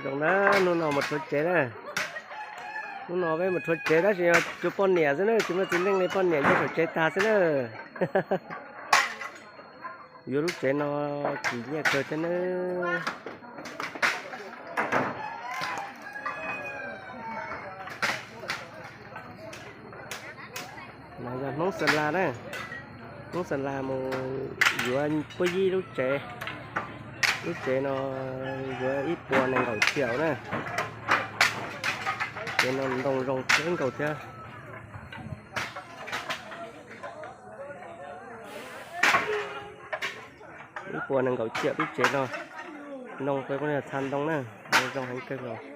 Zoo na, hnub no mus rhuav tsev na. Hnub no peb mus rhuav tsev tab sis yog tsuas poj niam xwb na, tsis muaj txiv neej li, poj niam nyob saum tsev tag xwb na. Yuav lub tsev no kim nyiaj kawg thiab na. No yog Hmoob Xa La na, Hmoob Xa La mus yuav puab yib lub tsev. Lub tsev no yuav ib puas nees nkaum tsiaum na. Tsev no ntoo zoo kawg nkaus thiab. Ib puas nees nkaum tsiaum lub tsev no, ntoo peb kuj yog txha ntoo na, ntoo zoo heev kawg nkaus.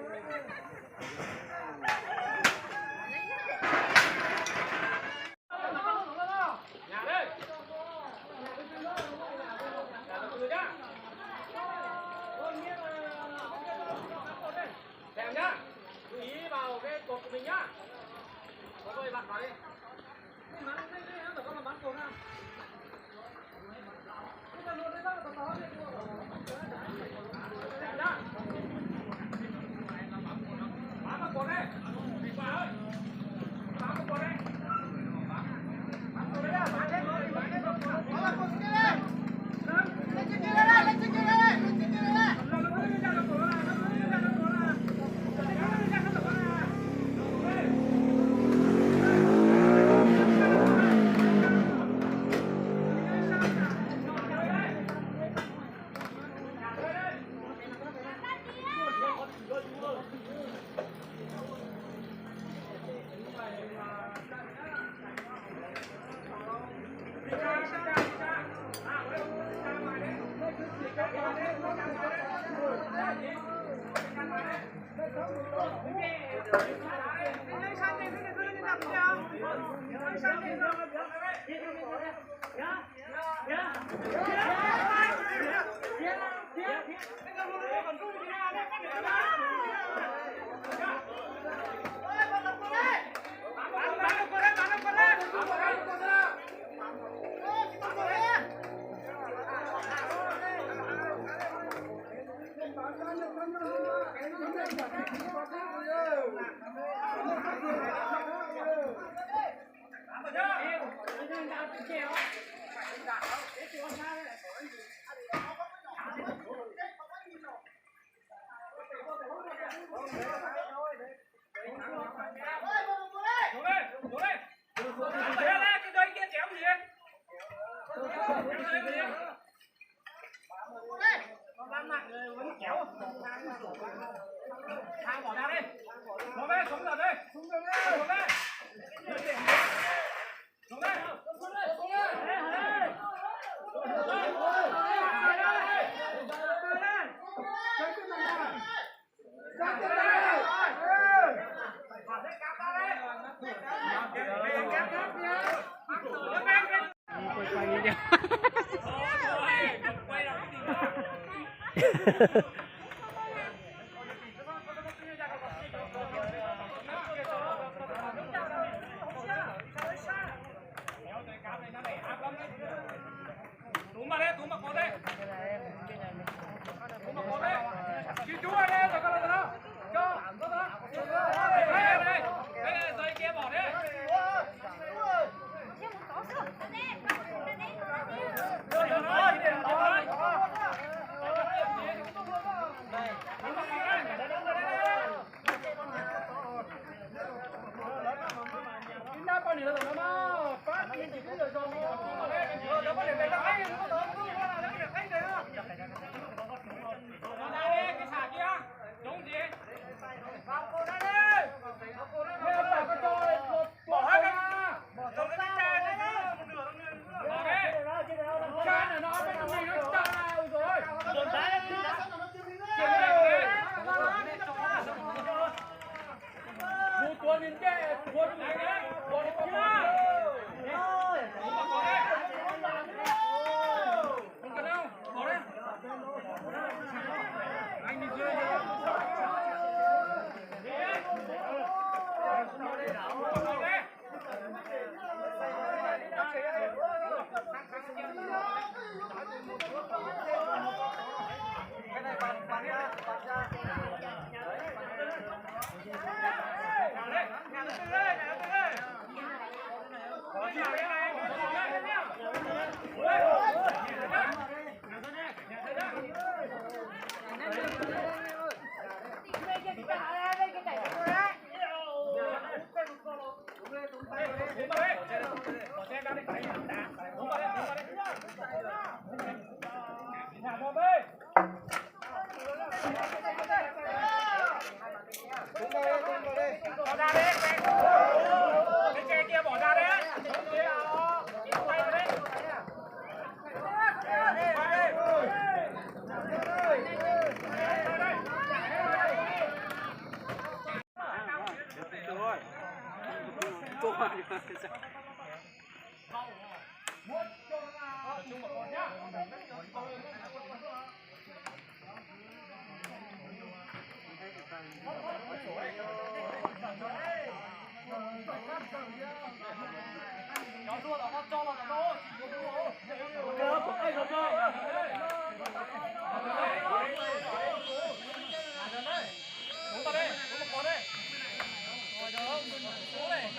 Đúng rồi đấy, đúng một con đấy. Rồi, giờ ông đừng xuống này.